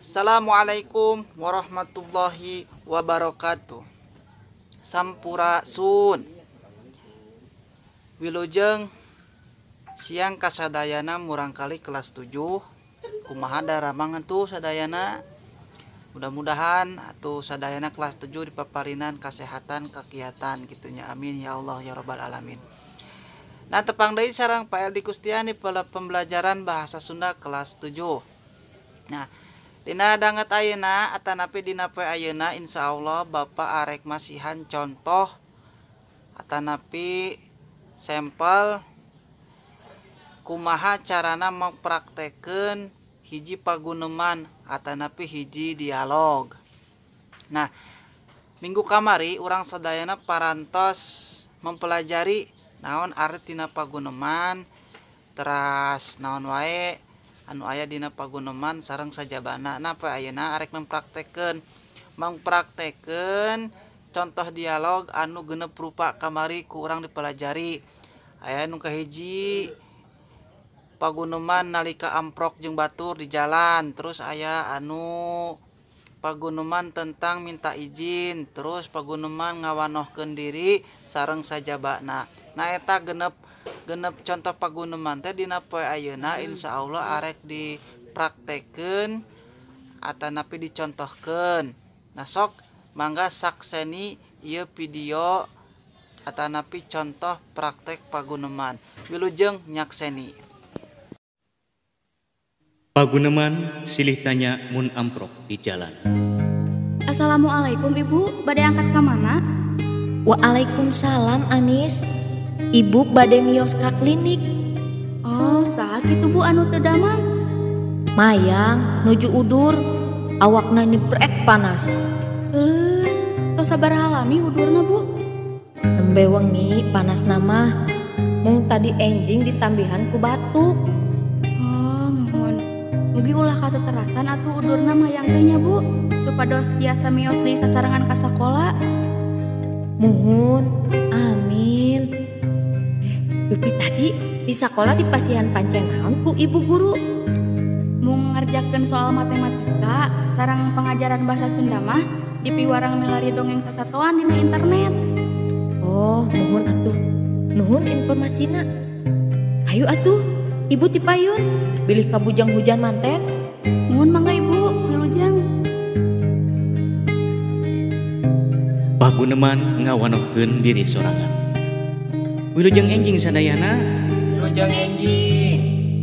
Assalamualaikum warahmatullahi wabarakatuh. Sampurasun. Wilujeng siang kasadayana murangkali kelas 7. Kumaha daramangan tuh sadayana. Mudah-mudahan atuh sadayana kelas 7 dipaparinan kesehatan kakiatan gitunya. Amin ya Allah ya robbal alamin. Nah, tepang deui sareng Pak Eldi Kustiani pada pembelajaran bahasa Sunda kelas 7. Nah, dina danget ayeuna atanapi dina poe ayeuna insyaallah Bapak arek masihan contoh atanapi sampel kumaha carana mempraktekeun hiji paguneman atanapi hiji dialog. Nah, minggu kamari urang sadayana parantos mempelajari naon artina paguneman, teras naon wae anu aya dina paguneman sareng sajabana. Nah, poe ayeuna arek mempraktekeun contoh dialog anu genep rupa kamari ku urang dipelajari. Aya nu kahiji paguneman nalika amprok jeung batur di jalan, terus aya anu paguneman tentang minta izin, terus paguneman ngawanohkeun diri sareng sajabana. Nah, eta genep contoh paguneman teh dina poe ayeuna insyaallah arek dipraktekeun atanapi dicontohkeun. Nah, sok mangga sakseni ieu video atanapi contoh praktek paguneman. Wilujeng nyakseni. Paguneman silih tanya mun amprok di jalan. Assalamualaikum Ibu, bade angkat ka mana? Waalaikumsalam Anis. Ibu bade mios ka klinik. Oh, saha kitu Bu anu teu damang? Mayang nuju udur, awakna nyebrek panas. Euleuh, tos sabaraha lami udurna Bu? Nembe wengi panasna mah, mung tadi enjing ditambihan ku batuk. Oh, mohon. Mugi ulah kateterasan atuh udurna mayang teh nya Bu, supados tiasa mios deui sasarengan ka sakola. Muhun, amin. Dupi tadi di sekolah di pasihan pancen naon ku ibu guru? Mung ngerjakeun soal matematika sareng pengajaran bahasa Sunda mah dipiwarang milari dongeng sasatoan dina internet. Oh, muhun atuh. Nuhun informasina. Hayu atuh, ibu tipayun bilih kabujang hujan manten. Muhun mangga Ibu, wilujeng. Paguneman ngawanohkeun diri sorangan. Wilujeng enjing sadayana. Wilujeng enjing.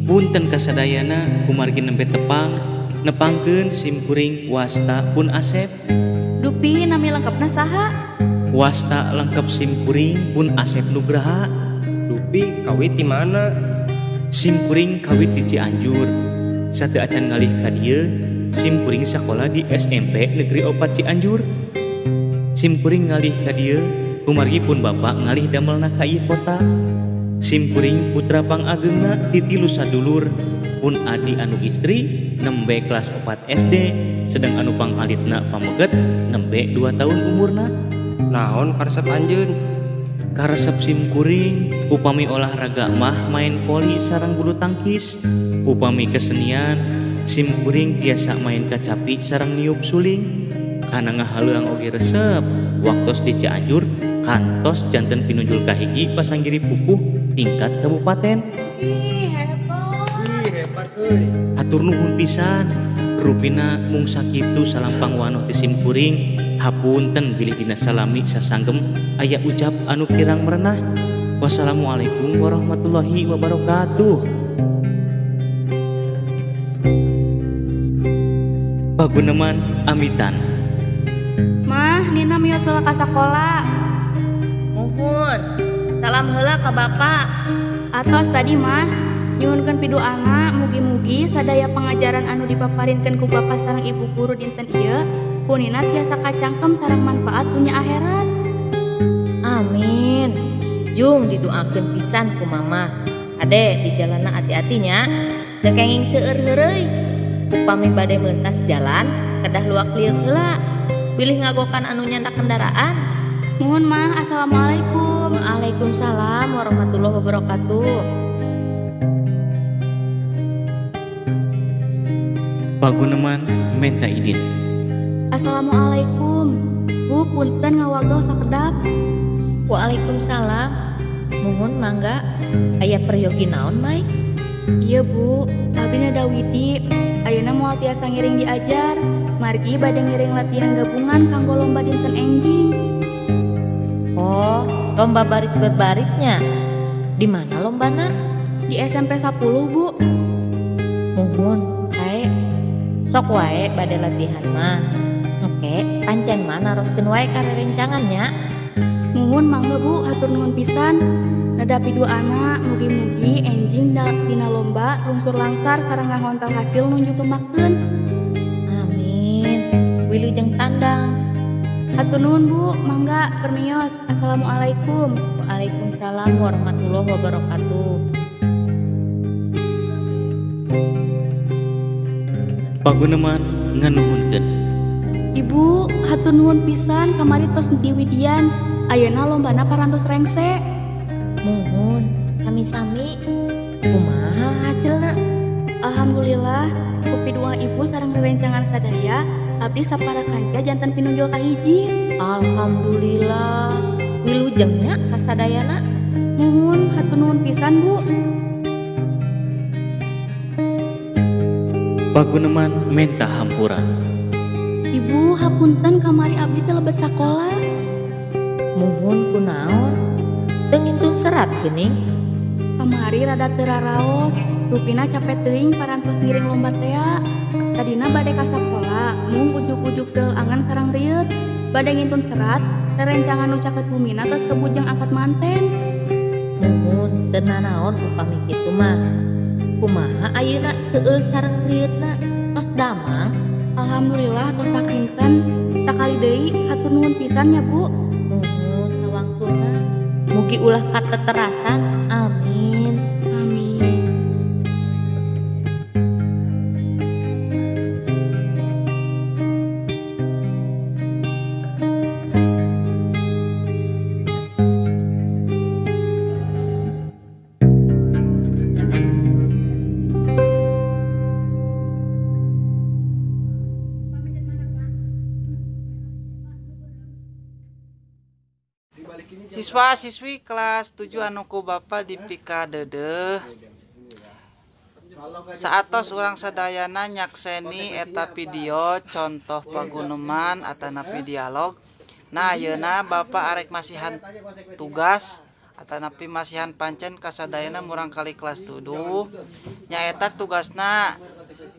Punten kasadayana kumargi nembe tepang nepangkeun simkuring wasta pun Asep. Dupi nami lengkapna saha? Wasta lengkap simkuring pun Asep Nugraha. Dupi kawit di mana? Simkuring kawit di Cianjur. Sateu acan ngalih ka dieu, simkuring sakola di SMP Negeri 4 Cianjur. Simkuring ngalih ka dieu kumargi pun bapak ngalih damelna ka ieu kota. Simkuring putra pangageungna ti tilu sadulur, pun adi anu istri nembe kelas 4 SD, sedang anu pangalitna pameget nembe 2 tahun umurna. Naon karesep anjeun? Karesep simkuring upami olahraga mah main poli sareng bulu tangkis, upami kesenian simkuring tiasa main kacapi sareng niup suling. Kana ngahaleuang oge resep waktos di Cianjur kantos janten pinunjul kahiji pasanggiri pupuh tingkat kabupaten. Ih, hebat. Ih, hebat euy. Hatur nuhun pisan. Rupina mung sakitu salampang wanoh ti simkuring. Hapunten bilih dina salami sasanggem aya ucap anu kirang merenah. Wassalamualaikum warahmatullahi wabarakatuh. Paguneman amitan. Mah, Nina mios heula ka sakola. Muhun, salam heula ka Bapak. Atos tadi mah, nyuhunkeun piduana mugi-mugi sadaya pengajaran anu dipaparinkeun ku Bapak sareng Ibu guru dinten ieu ku Nina tiasa kacangkem sareng manfaat dunya akhirat. Amin. Jung didoakeun pisan ku Mama. Ade di jalanna ati-ati nya. Teu kenging seueur heureuy. Upami bade mentas jalan kedah luak lieuk heula. Bilih ngagokan anu nyandak kendaraan. Muhun mah, assalamualaikum. Waalaikumsalam warahmatullahi wabarakatuh. Paguneman menta idin. Assalamualaikum. Bu, punten ngawagel sakedap. Waalaikumsalam. Muhun mangga, aya peryogi naon Mai? Iya Bu, abdi Nada Widi. Ayeuna moal tiasa ngiring diajar. Margi bade ngiring latihan gabungan kanggo lomba dinten enjing. Oh, lomba baris berbarisnya. Di mana lombana? Di SMP 10, Bu. Muhun, sae. Sok wae bade latihan mah. Oke, pancen mah naroskeun wae ka rerencangannya. Muhun mangga Bu, hatur nuhun pisan. Nadapi duana mugi-mugi enjing dina lomba lungsur langsar sareng ngahontal hasil nu jugemakeun. Amin. Wilujeng tandang. Hatur nuhun Bu, mangga permios. Assalamualaikum. Waalaikumsalam warahmatullahi wabarakatuh. Paguneman nganuhunkeun. Ibu, hatur nuhun pisan kamari tos diwidian. Ayeuna lombana parantos rengse. Muhun, sami-sami. Kumaha hasilna? Alhamdulillah, ku pidu'a ibu sareng rerencangan sadaya, abdi sapara kanca janten pinunjul kahiji. Alhamdulillah. Wilujeng nya kasadayana. Muhun, hatur nuhun pisan, Bu. Paguneman menta hampura. Ibu, hapunten kamari abdi teu lebet sakola. Muhun kunaon? Teu ngintun serat geuning. Kamari rada teu raraos, rupina capek teuing parantos ngiring lomba tea. Tadina bade ka sakola, mung ujug-ujug seul angan sareng rieut. Bade ngintun serat, rerencangan nu caket bumina tos kebujeng angkat manten. Muhun teu nanaon upami kitu mah. Kumaha ayeuna seueul sareng rieutna tos damang? Alhamdulillah tos sakinten. Sakali deui hatur nuhun pisan nya Bu. Muhun sawangsulna. Mugi ulah kateterasan. Amin. Amin. Siswa siswi kelas 7 anu ku Bapa dipikadeudeuh. Saatos urang sadayana nyakseni eta video contoh paguneman atanapi dialog. Nah ayeuna Bapak arek masihan tugas atanapi masihan pancen kasadayana murang kali kelas 7. Nyaeta tugasna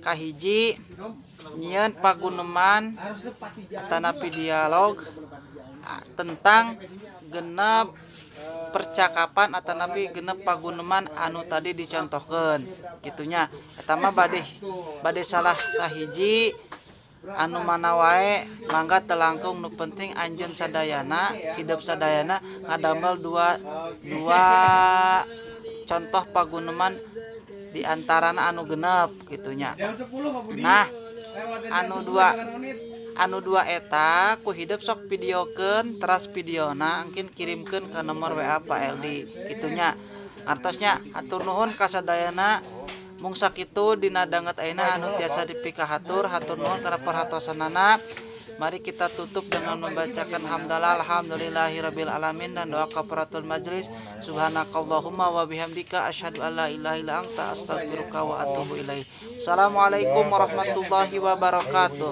kahiji nyieun paguneman atanapi dialog tentang genep percakapan atanapi genep paguneman anu tadi dicontohkeun kitunya. Eta mah bade salah sahiji anu mana wae mangga teu langkung, nu penting anjeun sadayana hidup sadayana ngadamel dua contoh paguneman di antarana anu genep kitunya. Nah anu dua eta ku hidup sok videokeun teras videona engkin kirimkeun ke nomor WA Pak Eldi kitunya. Artosnya atur nuhun kasadayana mung sakitu dina danget ayeuna anu tiasa dipikahatur. Hatur nuhun kana perhatosanana. Mari kita tutup dengan membacakan hamdalah alhamdulillahirabbil alamin dan doa kafaratul majlis. Subhanakallahumma wa bihamdika asyhadu an la ilaha illa anta astaghfiruka wa atubu ilaik. Assalamualaikum warahmatullahi wabarakatuh.